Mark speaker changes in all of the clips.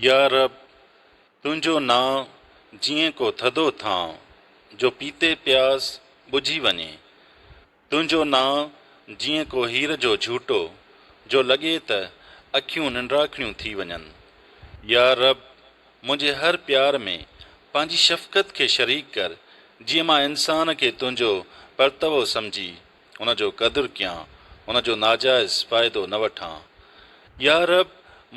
Speaker 1: يا رب! تنهنجو نانء جيئن ڪو ٿڌو ٿانء، جو پيتي پياس ٻجهي وڃي. تنهنجو نانء جيئن ڪو هير جو جهوٽو، جو لڳي ته اکيون ننڊاکڙيون ٿي وڃن. يا رب! منهنجي هر پيار ۾ پنهنجي شفقت کي شريڪ ڪر، جيئن مان انسان کي تنهنجو پرتوو سمجهي ان جو قدر ڪيان، ان جو ناجائز فائدو نه وٺان. يا رب!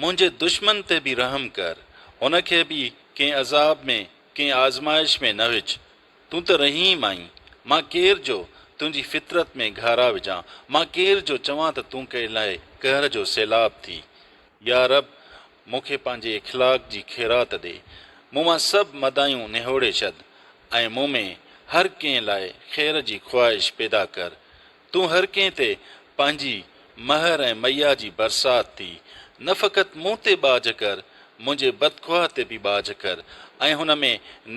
Speaker 1: منهنجي دشمن تي به رحم ڪر، هن کي به ڪنهن عذاب ۾، ڪنهن آزمائش ۾ نه وجهه. تون ته رحيم آهين، مان ڪير جو تنهنجي فطرت ۾ گهارا وجهان، مان ڪير جو چوان ته تون ڪنهن لاء قهر جو سيلاب ٿي. يا رب! مون کي پنهنجي اخلاق جي خيرات ڏي. مون مان سڀ مدايون نهوڙي ڇڏ ۽ مون ۾ هر ڪنهن لاء خير جي خواهش پيدا ڪر. تون هر ڪنهن تي پنهنجي مهر ۽ ميا جي برسات ٿي. نه فقط مون تي ٻاجهه ڪر، منهنجي بدخواهه تي به ٻاجهه ڪر ۽ هن ۾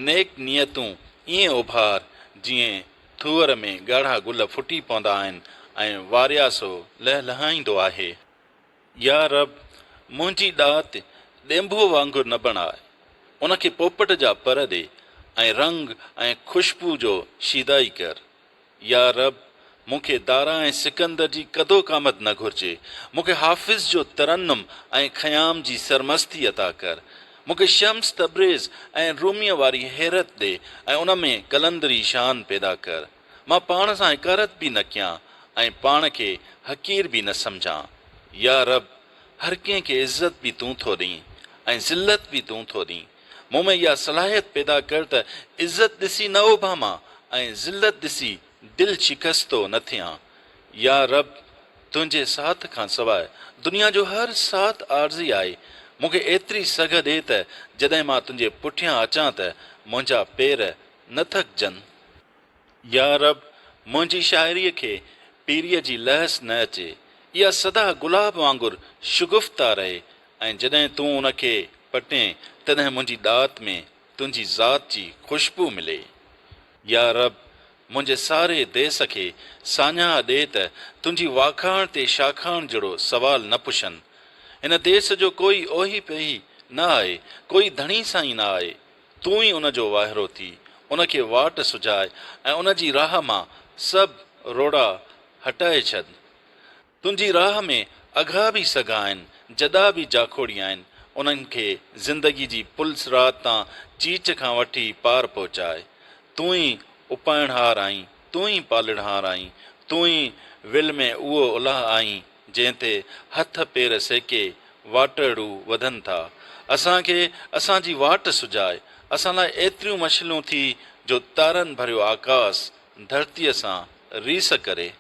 Speaker 1: نيڪ نيتون ائين اڀار، جيئن ٿوهر ۾ ڳاڙها گل ڦٽي پوندا آهن ۽ وارياسو لهلهائيندو آهي. يا رب! منهنجي ڏات ڏينڀوء وانگر نه بڻاء، ان کي پوپٽ جا پر ڏي ۽ رنگ ۽ خوشبوء جو شيدائي ڪر. يا رب! مون کي دارا ۽ سڪندر جي قدوقامت نه گهرجي، مون کي حافظ جو ترنم ۽ خيام جي سرمستي عطا ڪر. مون کي شمس تبريز ۽ روميء واري حيرت ڏي ۽ ان ۾ قلندري شان پيدا ڪر. مان پاڻ سان حقارت به نه ڪيان ۽ پاڻ کي حقير به نه سمجهان. يا رب! هر ڪنهن کي عزت به تون ٿو ڏين ۽ ذلت به تون ٿو ڏين. مون ۾ اها صلاحيت پيدا ڪر ته عزت ڏسي نه اوڀامان ۽ ذلت ڏسي دل شڪستو نه ٿيان. يا رب! تنهنجي ساٿ کان سواء دنيا جو هر ساٿ عارضي آهي. مون کي ايتري سگهه ڏي ته جڏهن مان تنهنجي پٺيان اچان ته منهنجا پير نه ٿڪجن. يا رب! منهنجي شاعريء کي پيريء جي لهس نه اچي، اها سدا گلاب وانگر شگفته رهي ۽ جڏهن تون ان کي پٽين، تڏهن منهنجي ڏات ۾ تنهنجي ذات جي خوشبو ملي. يا رب! منهنجي ساري ديس کي ساڃاهه ڏي ته تنهنجي واکاڻ تي شاکاڻ جهڙو سوال نه پڇن. هن ديس جو ڪوئي اوهي پيهي نه آهي، ڪوئي ڌڻي سائين نه آهي، تون ئي ان جو واهرو ٿي، ان کي واٽ سجهاء ۽ ان جي راهه مان سڀ روڙا هٽائي ڇڏ. تنهنجي راهه ۾ اگها به سگها آهن، جڏا به جاکوڙي آهن، انهن کي زندگي جي پل صراط تان چيچ کان وٺي پار پهچاء. تون ئي اپائڻهار آهين، تون ئي پالڻهار آهين، تون ئي ول ۾ اهو الهه آهين، جنهن تي هٿ پير سيڪي واٽهڙو وڌن ٿا. اسان کي اسان جي واٽ سجهاء. اسان لاء ايتريون مشعلون ٿي جو تارن ڀريو آڪاس ڌرتيء سان ريس ڪري.